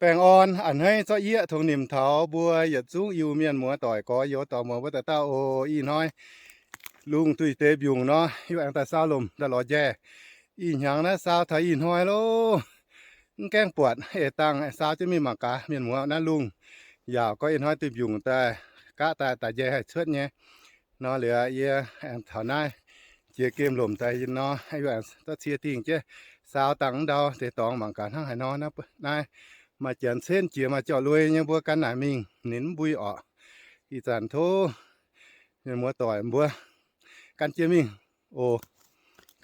Baengh orn a'hneiv zorqv yieqv tongx nimc taux mbuo yietc zungv Iu-Mienh muoz-doic gorx-youz dorh muoz mbuo dauh dauh oc. Ih hnoi lungh duih deix mbiungc nor, yie aengx daaih saau lomc daaih lorz njaih. Ih hnyangx naaiv saau taux ih hnoi loh, mv gaengh buatc, eix dangh saau jienv mingh mangc gaax mienh muoz naaiv lungh yaauc gorx. Ih hnoi duih mbiungc daaih gaqv daaih, daaih njaih haih cuotv nyei. Nor liuz yie aengx taux naaiv jiex gemh lomc daaih nor, yie aengx zorqv cie dingh jienv saau dangh ndau deix dorngx mangc gaax hnangv haaix nor. Naaiv maaih janx cenv jiex maaih jauv-lui nyei, mbuo gan naaic mingh, ninh mv mbui orqc. Ih zanc tov mienh muoz-doic mbuo gan jienv mingh oc.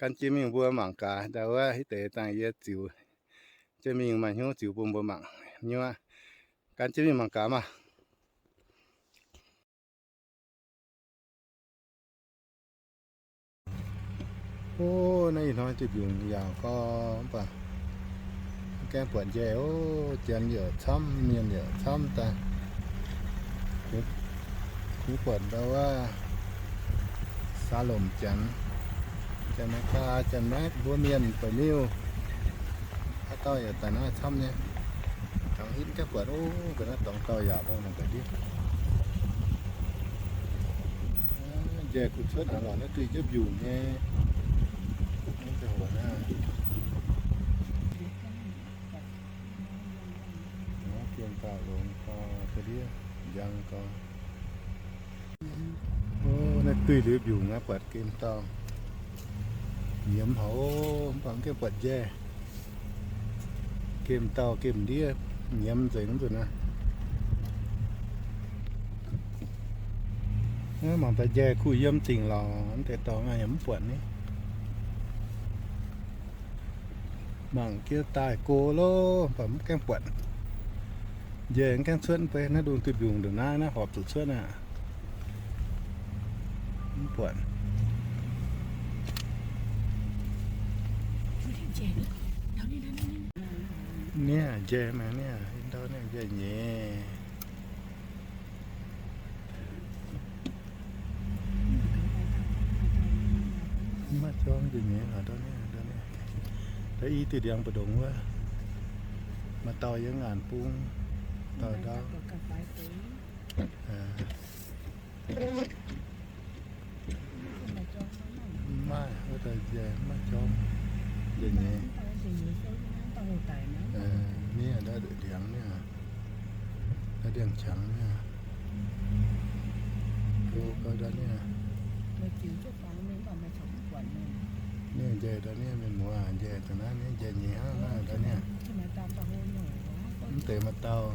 Gan jienv mingh mbuo mangc gaax ndau wuov hitv deix dangh yie ziux jienv mingh maaih hnyouv ziux bun mbuo mangc nyuoqv. Gan jienv mingh mangc gaax maah. Ov, naaiv ih hnoi duih mbiungc yaauc gorx mv baac mv gaengh buatc njaih oc. Janx yaac camv, mienh yaac camv daaih. Kuv buatc ndau wuov saau lomc janx, janx Meigaa, janx Maaiv, mbuo mienh ba'miuh. Haaix dauh yaac daaih naaiv camv nyei. Tangx hitv gaengh buatc ov, ga'naaiv dorngx dauh yaac mangc gaax ndiev. Njaih kuv cuotv hnangv lorqc, naaiv duih jienv mbiungc nyei. Gemh dauh longx gorx, ga'ndiev njang gorx. Ov, naaiv duih liuz mbiungc aqv, buatc gemh dauh nyiemz haic, mv baac mv gaengh buatc njaih. Gemh dauh gemh ndiev nyiemz nzengc nzunc aqv. Mangc daaih njaih kuh yiem dingc lorqc, mv deix dorngx yaac mv buatc ni. Mangc jienv daaih go loh, mv baac mv gaengh buatc. Njaih mv gaengh cuotv, mv baac naaiv lungh duih mbiungc ndongc naaiv, naaiv horpc zuqc cuotv aqv. Mv buatc. Niaa, njaih maah, niaa, ndau niaa njaih nyei. Mv maaih jorng njaih nyei, ndau niaa, ndau niaa. Ndau i duih ndiangx mbu'ndongx wuov. Maaih dauh yiem ngaanc bung, dauh ndau. Mv maaih, wuov dauh njaih mv maaih jorng. Njaih nyei. Ni ndau ndiangx ni, ndau ndiangx qangx ni. Go gau ndau ni. Ni njaih ndau ni, mienh muoz njaih daaih naaiv ni, njaih nyei hnangv naaiv ndau ni. Mv deix maaih dauh.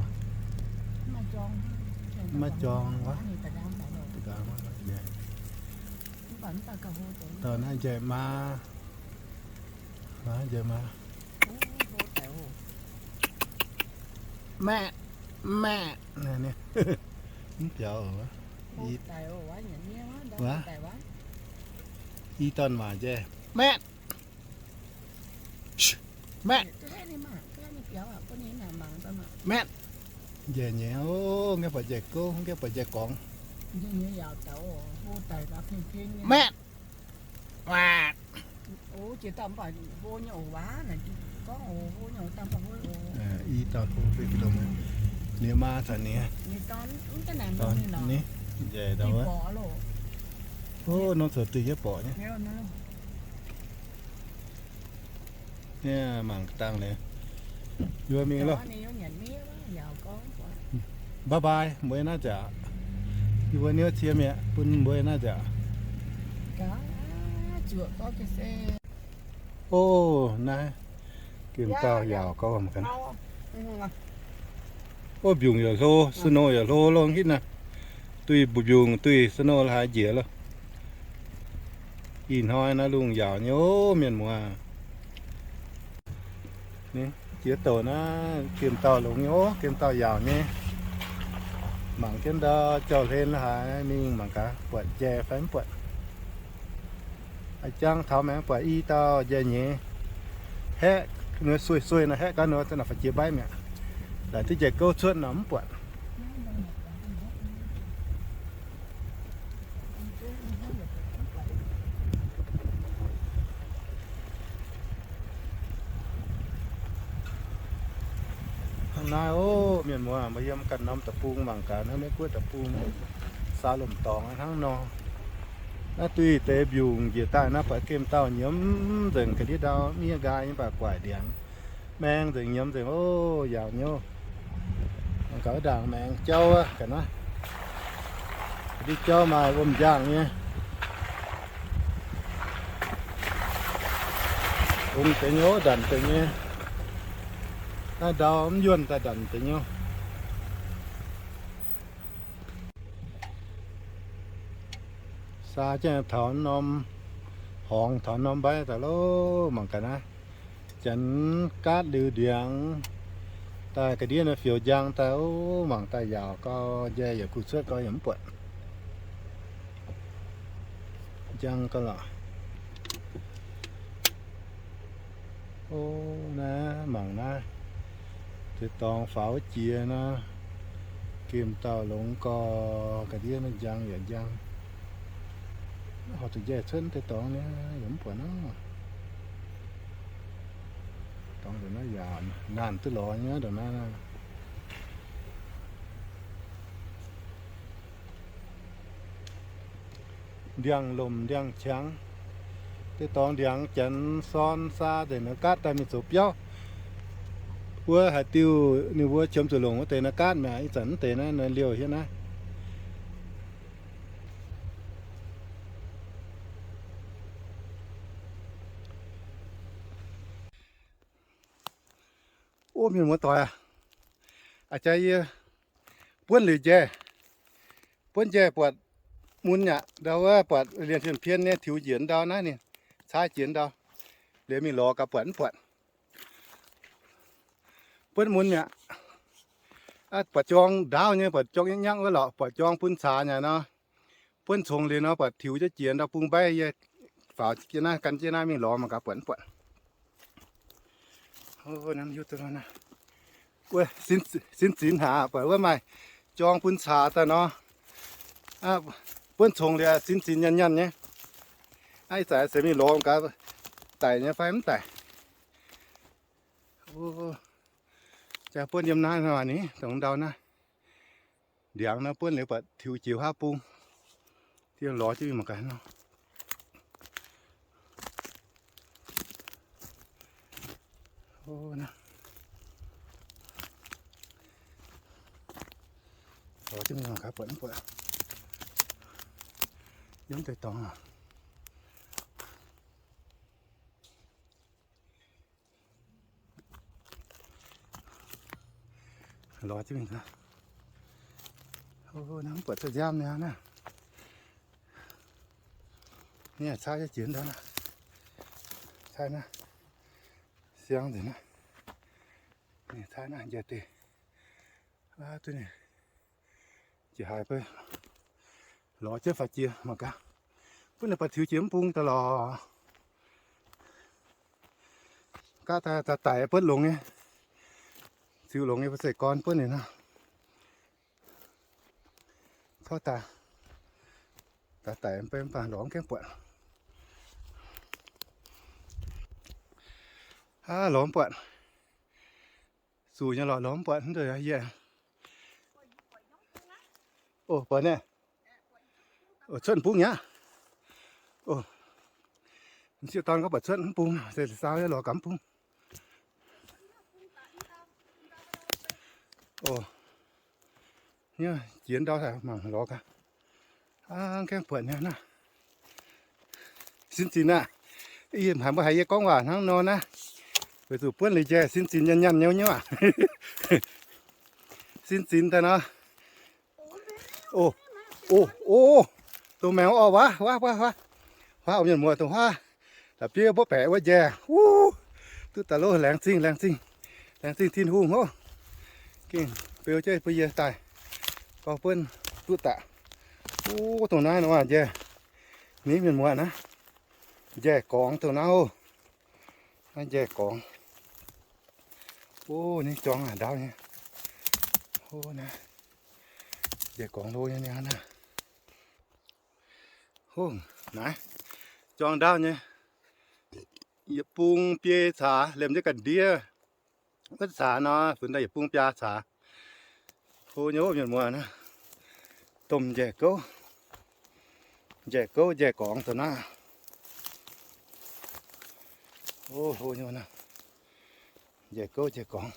Mv maaih jorng wuov. Dauh naaiv njaih maa. Maa njaih maa. Maeqv, maeqv. Mv biaux oc. I dorn waac njaih. Maeqv. Maeqv. Maeqv. Njaih nyei oc, mv gaengh buatc njaih gouv, mv gaengh buatc njaih gorngx. Maeqv. Waac. I dauh hlo fei ga'ndongh, ninh maa caux ninh dorn ni njaih ndau wuov. Ov, norm coux duih jienv borqc nyei. Niaa, mangc dangh liuz, yie mingh loh. Bye bye, mbuo naaiv nzengc. Yie mbuo niouv cie mi'aqv, bun mbuo naaiv nzengc. Ov, naaiv gemh dauh yaauc gauh mangc gaax. Ov, mbiungc yaac hlo, snow yaac hlo longx hitv naaiv. Duih mbiungc duih snow haaix njiec loh. Ih hnoi naaiv lungh yaauc nyei ov, mienh muoz. Jiex douc naaiv gemh dauh longx nyei ov, gemh dauh yaauc nyei. Mangc jienv ndau jauv-hlen haaix mingh mangc gaax buatc njaih fai mv buatc. A'jang taux maengx buatc i dauh njaih nyei. Haeqv, sueih sueih nor haeqv gaax nor, za'naaic faaux jiex mbaiv mi'aqv. Laaic duqv njaih gouv cuotv nor mv buatc. Naaiv oc, mienh muoz, mbuo yiem ganh norm deic-bung mangc gaax naaiv Meiv Guoqv deic-bung, saa lomc dorngx hnangv nor. Naaiv duih deix mbiungc njiec daaih naaiv buatc gemh dauh nyiemz nzengc, ga'ndiev ndau mv hieh nqaai nyei, mv baac guaaic ndiangx maeng nzengc, nyiemz nzengc oc, yaauc nyei. Mangc gaax wuov ndaangc maengx jauv aqv ga'naaiv. Ga'ndiev jauv maaih wuom-njaangh nyei. Ong deix nyei, ndanc deix nyei. Naaiv ndau mv yuonh daaih ndanc deix nyei. Saa jienv taux norm horngz, taux norm mbaiv daaih loh, mangc gaax naaiv. Janx gaatv liuz ndiangx daaih, ga'ndiev naaiv fioux njang daaih oc, mangc daaih yaauc gau, njai yietc kuh cuotv gau yaac mv buatc. Njang gau lorqc. Oc, naaiv mangc naaiv, deix dorngx faaux jiex nor, gemh dauh longx gau, ga'ndiev naaiv njang yaac njang. Horpc zuqc njaih cuotv deix dorngx nyei yaac mv buatc nor. Dorngx ndongc naaiv yaac naanc duqv lorz nyei ndongc naaiv. Ndiangx-lomc ndiangx-qangx. Deix dorngx ndiangx janx sorn saa nzengc naaiv gaatv daaih mingh zoux biauv. Wuov haaix diuh ninh mbuo qiemx zuqc longc wuov deix naaiv gaatv mi'aqv. Ih zanc mv deix naaiv, naaiv liouh hietv naaiv. Ov, mienh muoz-doic aac, a'jang yie buonv liuz njaih, buonv njaih buatc mun aqv. Ndau wuov buatc lienh fien-pien nyei tiux njiec ndau naaiv ninh caaiv jiex ndau. Liuz mingh lorz gaax buatc mv buatc. Buonv mun aqv. Buatc jorng ndaauv nyei, buatc jorng nyangv nyangv wuov lorqc, buatc jorng bun caax nyei nor. Buonv congx liuz nor buatc tiux jienv jiex ndau bung mbaiv, yie faaux jienv naaiv, gan jienv naaiv mingh lorz mangc gaax buatc mv buatc. Wuov, sin zinx haic, buatc wuov maaih jorng bun caax daaih nor. Buonv congx liuz sin zinx nyanh nyanh nyei. Ih zanc se mingh lorz gaax daic nyei fai mv daic. Jaa buonv yiem naaiv nor ni, dongh ndau naaiv. Ndiangx nor buonv liuz buatc tiux jiex haav bung. Diev lorz jienv mingh mangc gaax nor. Lorz jienv mingh mangc gaax buatc mv buatc. Yiem deix dorngx aac. Lorz jienv mingh gaax. Naaiv mv buatc ziex nziaamv nyei naaiv. Ninh caaiv jienv jiex ndau naaiv. Caaiv naaiv. Siang nzengc naaiv. Ninh caaiv naaiv njiec deix. Aav, duqv ninh jiex haaix beiv. Lorz jienv faaux jiex mangc gaax. Buonv ninh buatc tiux jiex mv bung daaih lorqc. Gaav daaih daic buonv longx nyei. Ziux longx nyei, mbuo zeiv gorn buonv ninh nor. Tov daaih, daaih daic mv bei mv baac lorz mv gaengh buatc. Aav, lorz mv buatc. Zuqc nyei lorqc, lorz mv buatc hnangv nzunc yie. Oc, buatc naaiv. Oc, cuotv bung nyei aqv. Oc, m'sieqv dorn gorngv buatc cuotv mv bung, se saau yie lorz gaax mv bung. Oc, jiex ndau mangc lorz gaax. Aav, gaengh buatc nyei naaiv. Sin zinx aac. Ih haiz mbuo haiz yie gorngv waac hnangv nor naaiv, weic zuqc buonv liuz njaih sin zinx nyanh nyanh nyouv nyouv aac. Sin zinx daaih nor. Oc, oc, oc, dongh maengx orv, waav, waav, waav, waav, mienh muoz, dongh huaav, la'bieiv mbuov baeqc wuov njaih, wuov, duqv daaih lov, laengz zingh, laengz zingh, laengz zingh Tin-Hungh hov. Gengh beu jienv bun yie daaih, gorngv buonv duqv daaih. Wuov, dongh naaiv nor njaih, ni mienh muoz naaiv, njaih gorngx dongh naaiv oc. Naaiv njaih gorngx. Wuov, ni jorng aac, ndaauv nyei. Wuov, naaiv njaih gorngx lo nyei niaa naaiv. Hov, naaiv jorng ndaauv nyei. Yietc bung biei caax liemh jienv ga'ndiev. Wuov caax nor, funx daaih yietc bung biaa caax. Hlo nyei ov, mienh muoz naaiv. Domh njaih gouv, njaih gouv njaih gorngx daaih naaiv. O, hlo nyei naaiv. Njaih gouv njaih gorngx.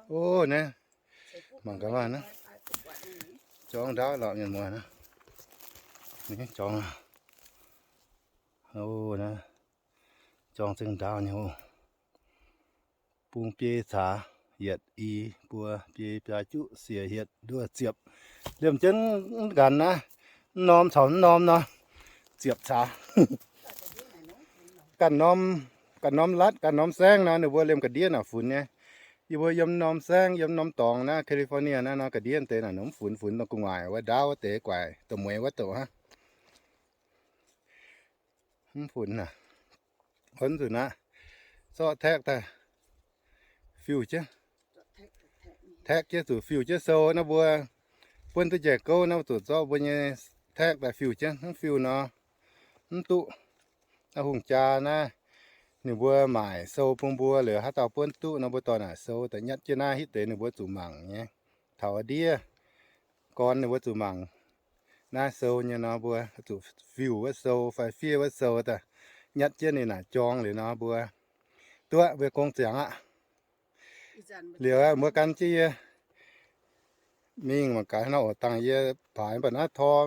O, naaiv. Mangc gaax maah naaiv. Jorngv ndaauv lorqc, mienh muoz naaiv. Jorngv. O, naaiv. Jorngv zengv ndaauv nyei oc. Bung biei caax, yietc, i, buo, biei, biaa, juqv, siec, hietc, nduoh, ziepc. Liemh jienv mv nqanx naaiv, mv norm caux mv norm nor, ziepc caax. Ganh norm, ganh norm latv, ganh norm saengv nor, ninh mbuo liemh ga'ndiev naaic funx nyei. Yie mbuo yiem norm saengv, yiem norm dorngx naaiv, California naaiv nor, ga'ndiev deix naaic mv funx, funx dongh gu'nguaaic wuov ndaauv wuov deix guaaic, dongh mueiz wuov douc hnangv. Mv funx naaic. Gunv zuqc naaiv, zorqv taeqv daaih fiuv jienv. Taeqv jienv zuqc fiuv jienv sou naaiv mbuo buonv duqv njaih gouv naaiv zuqc zorqv mbuo nyei taeqv daaih fiuv jienv. Mv fiuv nor, mv duqv. Naaiv hungh jaa naaiv, ninh mbuo maaic sou bun mbuo liuz, haaix dauh buonv duqv nor, mbuo dorh naaic sou daaih nyatv jienv naaiv hitv deix ninh mbuo zuqc mangc nyei. Taux ndiev gorn ninh mbuo zuqc mangc naaiv sou nyei nor, mbuo zuqc fiuv wuov sou fai fiev wuov sou daaih nyatv jienv ninh naaic jorng liuz nor, mbuo duqv mbuo gong ziangx aqv. Liuz mbuo gan jienv yie mingh mangc gaax nor oc. Dangh yie paaix mv baac naaiv tor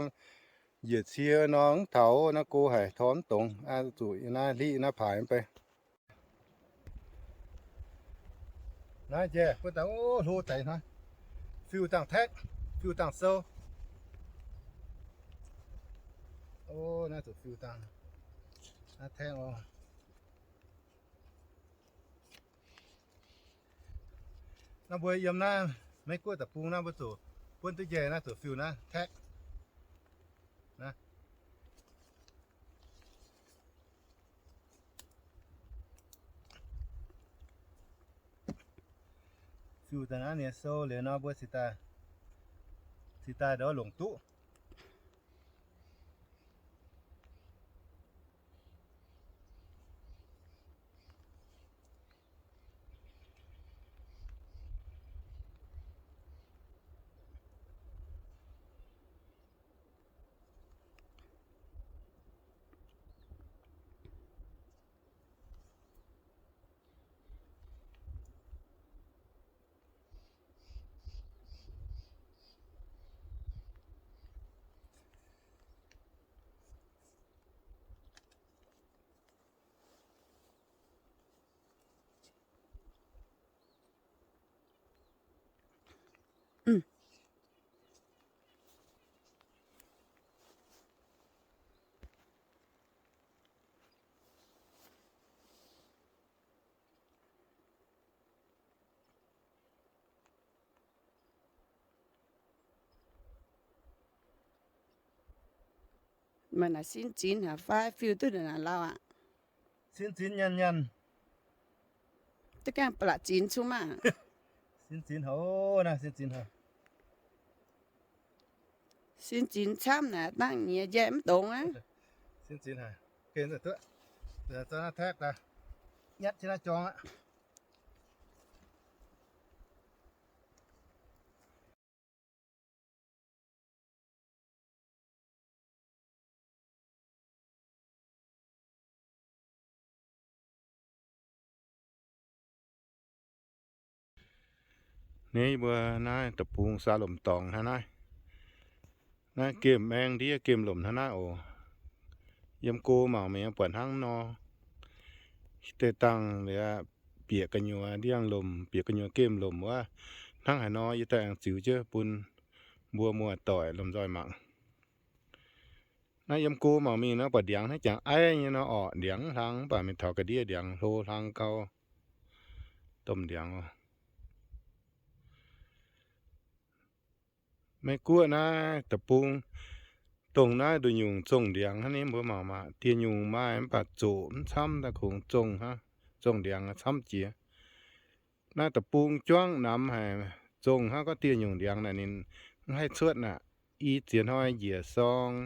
njiec cie nor mv taux naaiv go haic, tor mv dongz. Zuqc naaiv liqv naaiv paaix mv bei. Naaiv njiec bun daaih, o, hlo deix hnoi. Fiuv dangh taeqv, fiuv dangh sou. O, naaiv zuqc fiuv dangh naaiv taeqv oc. Naaiv mbuo yiem naaiv Meiv Guoqv deic-bung naaiv mbuo zuqc buonv duqv njaih naaiv zuqc fiuv naaiv taeqv. Naaiv. Fiuv daaih naaiv nyei sou liuz nor mbuo cingx daaih, cingx daaih ndortv longc duqv. Maaih naaic sin zinx haic fai fiuv duqv naaic lauh aqv. Sin zinx nyanc nyanc. Duqv gaengh ba'laqc zinx cun maah. Sin zinx haic, naaiv sin zinx haic. Sin zinx camv naaic dangh nyiex njaih mv dongz aqv. Sin zinx haic. Gengh duqv, zorqv naaiv taeqv daaih nyatv jienv naaiv jorng aqv. Naaiv mbuo naaiv deic-bung saa lomc dorngx hnangv naaiv. Naaiv gemh maeng ndiev gemh lomc hnangv naaiv oc. Yiem go mangc mingh buatc hnangv nor. Deix dangh liuz bieqc gu'nyuoz ndiangx-lomc, bieqc gu'nyuoz gemh lomc wuov, hnangv haaix nor yie daaih aengx ziux jienv bun mbuo muoz-doic lomh nzoih mangc. Naaiv yiem go mangc mingh nor buatc ndiangx hnangv jangx aiv nyei nor orqc, ndiangx mv hlang mv baac mingh taux ga'ndiev ndiangx hlo hlang gau. Domh ndiangx oc. Meiv Guoqv naaiv deic-bung, dongh naaiv nduqc nyungc zongh ndiangx hnangv, ninh mbuo mangc maah, dieh nyungc maaih mv baac zoqc mv camv, daaih kungx zongh hnangv, zongh ndiangx camv jiex. Naaiv deic-bung juangv namx haic, zongh hnangv gorngv dieh nyungc ndiangx naaic ninh mv haih cuotv aqv. I ziex hnoi njiec sorng,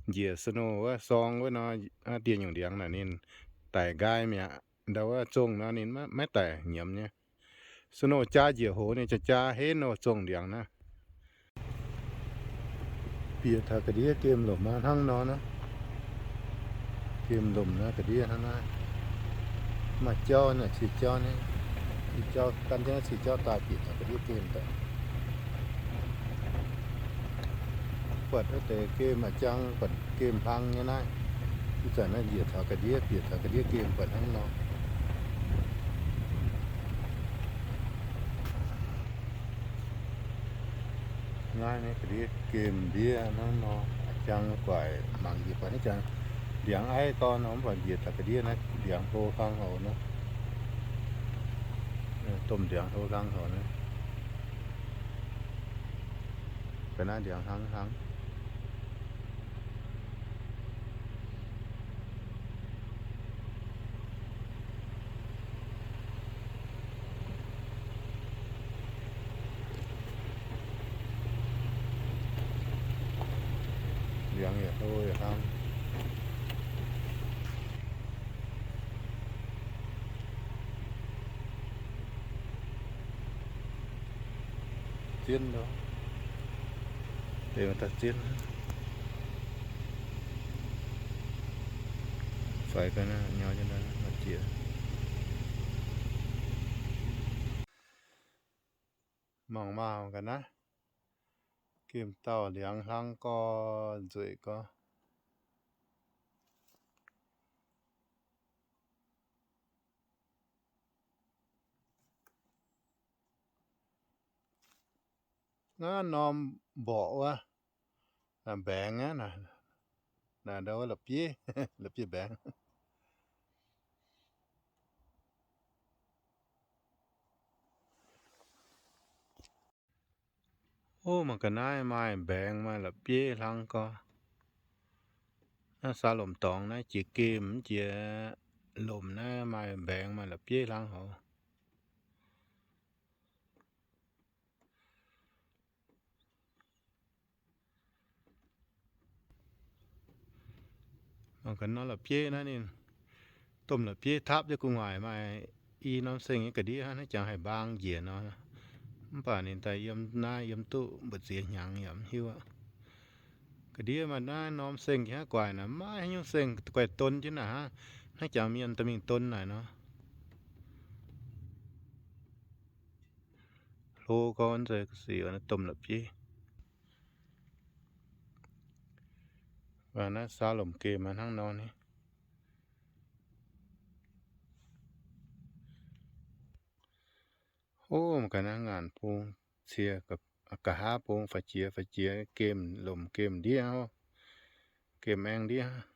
njiec snow wuov sorng wuov nor, dieh nyungc ndiangx naaic ninh daic nqaai mi'aqv. ndau wuov zongh nor ninh maiv daic nyiemz nyei. Snow jaa njiec hoz ninh jaa jaa henv nor zongh ndiangx naaiv. Bieqc taux ga'ndiev gemh lomc naaiv hnangv nor naaiv. Gemh lomc naaiv ga'ndiev hnangv naaiv. Maaih jauv naaiv, cie jauv naaiv. Cie jauv, gan jienv naaiv cie jauv daaih bieqc taux ga'ndiev gemh daaih. Buatc wuov deix gemh maaih jangv, buatc gemh hlang nyei naaiv. Ih zanc naaiv njiec taux ga'ndiev, bieqc taux ga'ndiev gemh buatc hnangv nor. Naaiv nyei ga'ndiev gemh ndiev hnangv nor, jangv guaic mangc njiec buatc naaiv jangv ndiangx aiv gorn nor, mv baac njiec taux ga'ndiev naaiv ndiangx hlo hlang houx naaiv. Domh ndiangx hlo hlang houx naaiv. Ga'naaiv ndiangx hlang hlang. Ndiangx yaac hlo yaac hlang. Zien lo, deix daaih zien. Faix ga'naaiv nyor nyei maaih jiex. Mangc maah ga'naaiv, gemh dauh ndiangx hlang gorx, nzueic gorx. Naaiv norm mborqc wuov, mbaengx aqv, naaiv ndau wuov la'bieiv, la'bieiv mbaengx. Ov, mangc ga'naaiv maaih mbaengx maaih la'bieiv hlang gorx. Naaiv saa lomc dorngx naaiv jiex gemh jiex lomc naaiv maaih mbaengx maaih la'bieiv hlang houx. Mangc ga'naaiv la'bieiv naaiv ninh domh la'bieiv tapv jienv gu'nguaaic maaih i norm seng nyei ga'ndiev hnangv, naaiv jangx haic mbaang njiec nor. Mv baac ninh daaih yiem naaiv yiem duqv mbu'ziex hnyangx yaac mv hiuv aqv. Ga'ndiev maaih naaiv norm seng jiex hnangv guaaic naaic, maiv haaix nyungc seng guaih don jienv naaic hnangv, hnangv jangx mienh dorh mingh don naaic nor. Hlo gorngv nzeix ga'sic domh la'bieiv. Naaiv saa lomc gemh hnangv nor ni. Ov, mangc ga'naaiv ngaanc bung, cie, nqa'haav bung faix jiex faix jiex, gemh lomc gemh ndiev, gemh aengx ndiev.